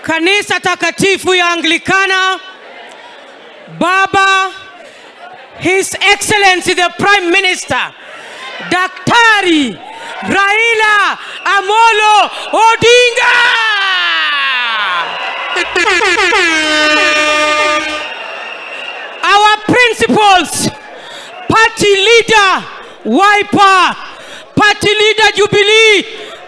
Kanisa Takatifu ya Anglikana, Baba His Excellency the Prime Minister Daktari Raila Amolo Odinga. Our principals, party leader Wiper, party leader Jubilee,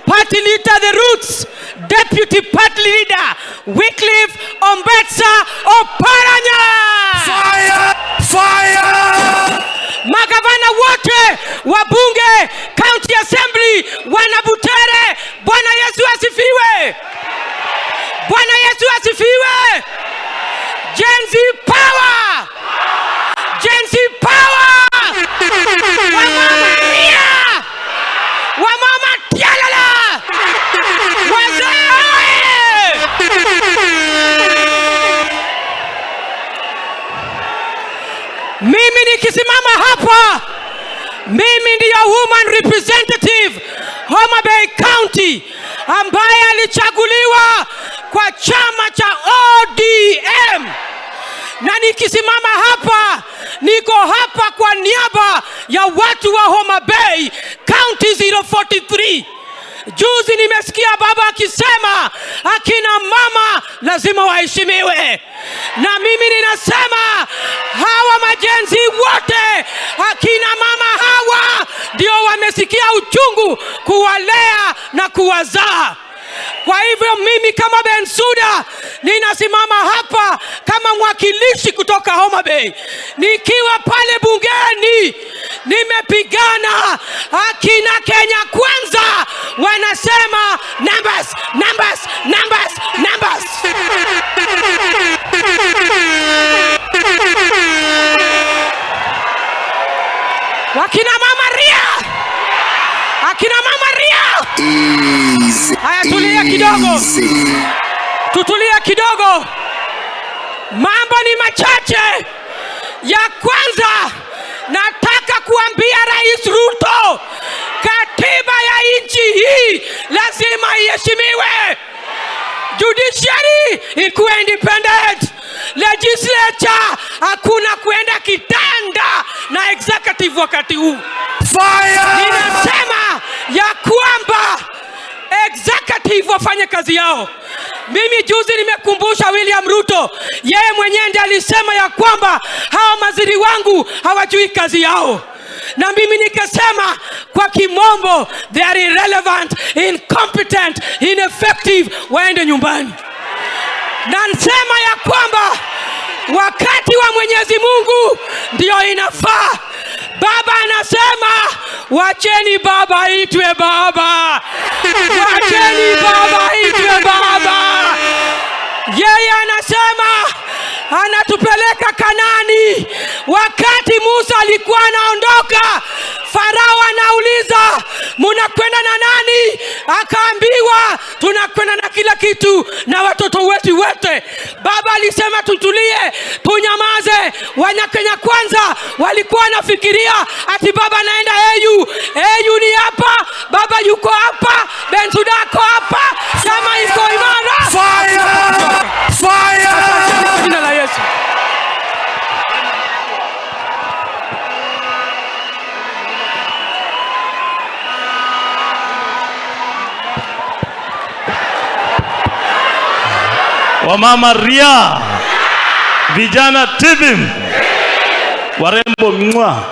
party leader The Roots, deputy party leader Wycliffe Ombetsa Oparanya. Fire! Fire! Magavana wote, wabunge, county assembly, wana Butere, Bwana Yesu asifiwe! Bwana Yesu asifiwe! Gen Z power! Gen Z power! Wamama ria! Wamama tialala! Wazee oye! Mimi nikisimama hapa, mimi ndiyo woman representative Homa Bay County ambaye alichaguliwa kwa chama cha ODM, na nikisimama hapa, niko hapa kwa niaba ya watu wa Homa Bay County 043. Juzi nimesikia baba akisema akina mama lazima waheshimiwe, na mimi ninasema hawa majenzi wote, akina mama hawa ndio wamesikia uchungu kuwalea na kuwazaa. Kwa hivyo mimi kama Bensuda ninasimama hapa kama mwakilishi kutoka Homa Bay, nikiwa pale bungeni nimepigana akina Kenya Kwanza, wanasema numbers, numbers, numbers, numbers. Wakina mama ria, akina mama ria. Easy. Haya, tulia kidogo. Easy. Tutulie kidogo, mambo ni machache. Ya kwanza, nataka kuambia Rais Ruto, katiba ya nchi hii lazima iheshimiwe. Judiciary ikuwe independent, legislature hakuna kuenda kitanda na executive wakati huu. Fire! Ninasema ya kwamba executive wafanye kazi yao. Mimi juzi nimekumbusha William Ruto, yeye mwenyewe ndiye alisema ya kwamba hawa maziri wangu hawajui kazi yao, na mimi nikasema kwa kimombo, they are irrelevant, incompetent, ineffective, waende nyumbani. Na nasema ya kwamba wakati wa Mwenyezi Mungu ndio inafaa. Baba anasema wacheni baba aitwe baba, wacheni baba aitwe baba. Yeye anasema anatupeleka Kanani. Wakati Musa alikuwa anaondoka, Farao anauliza munakwenda na nani? Akaambiwa tunakwenda na kila kitu na watoto wetu wote. Baba alisema tutulie, tunyamaze. Wanakenya Kwanza walikuwa wanafikiria ati baba anaenda AU. AU ni hapa, baba yuko hapa, Bensuda ako hapa, chama iko imara. Fire! Fire! Kwa jina la Yesu. Wamama ria, vijana tibim, warembo mwa.